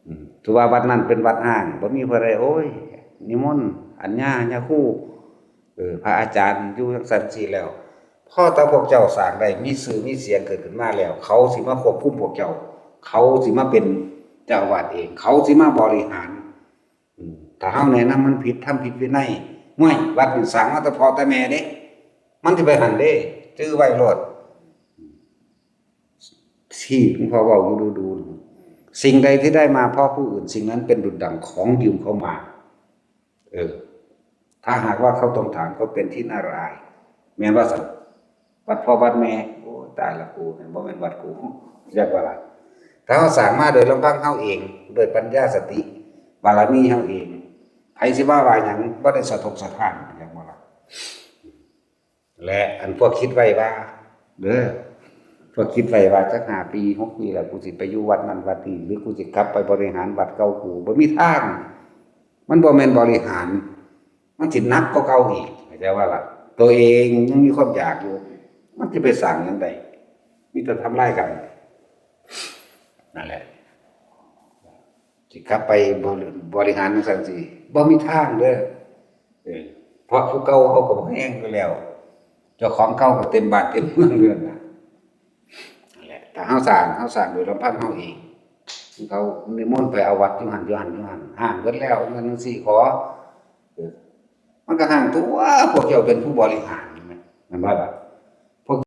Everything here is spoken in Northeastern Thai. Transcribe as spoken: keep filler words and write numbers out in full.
อืมถือว่าวัดนั้นเป็นวัดฮ้าง บ่มีผู้ใด โอ้ย นิมนต์ อัญญา ญาคู เออ พระอาจารย์อยู่จังซั่นซี่แล้ว พอแต่พวกเจ้าสร้างได้ มีชื่อมีเสียงเกิดขึ้นมาแล้ว เขาสิมาควบคุมพวกเจ้า เขาสิมาเป็นเจ้าอาวาสเอง เขาสิมาบริหาร อืม ถ้าเฮาแนะนำมันผิด ทำผิดวินัย ห้วย วัดนี่สร้างมาแต่พ่อแต่แม่เด้ มันสิไปหั่นเด้ จื่อไว้โลด ที่หลวงพ่อเว้าอยู่ดูๆ สิ่งใดที่ได้มาเพราะผู้อื่น สิ่งนั้นเป็นดุจดั่งของยืมเข้ามา เออ ถ้าหากว่าเข้าตรงฐานก็เป็นที่น่าละอาย แม่นว่าซั่น วัดพ่อวัดแม่ โอ้ ตายละกู แม่นบ่แม่นวัดกู เรียกว่าล่ะ ถ้าเฮาสร้างมาโดยลำพังเฮาเอง โดยปัญญาสติ บารมีเฮาเอง ไผสิมาว่าหยัง บ่ได้สะทกสะท้าน เรียกว่าล่ะ และอันพวกคิดไว้ว่า เด้อ พวกคิดไว้ว่าจักห้าปี หกปีแล้ว กูสิไปอยู่วัดนั้นวัดนี้ หรือกูสิกลับไปบริหารวัดเก่ากู บ่มีทาง มันบ่แม่นบริหาร มันสิหนักกว่าเก่าอีก เข้าใจว่าล่ะ ตัวเองยังมีความอยากอยู่ มันสิไปสร้างหยังได มีแต่ทำลายกัน นั่นแหละ สิกลับไปบริ บริหารจังซั่นสิ บ่มีทางเด้อ เออ เพราะผู้เก่าเขาก็บ่แฮงอยู่แล้ว เจ้าของเก่าก็เต็มบ้านเต็มเมืองอยู่นั่นน่ะ นั่นแหละ ถ้าเฮาสร้าง เฮาสร้างโดยลำพังเฮาเอง เขานิมนต์ไปเอาวัดอยู่หั่น อยู่หั่น อยู่หั่น ฮ้างเบิดแล้ว เงินจังซี่ขอ เออ มันก็ฮ้างตัว พวกเจ้าเป็นผู้บริหาร แม่นบ่ล่ะ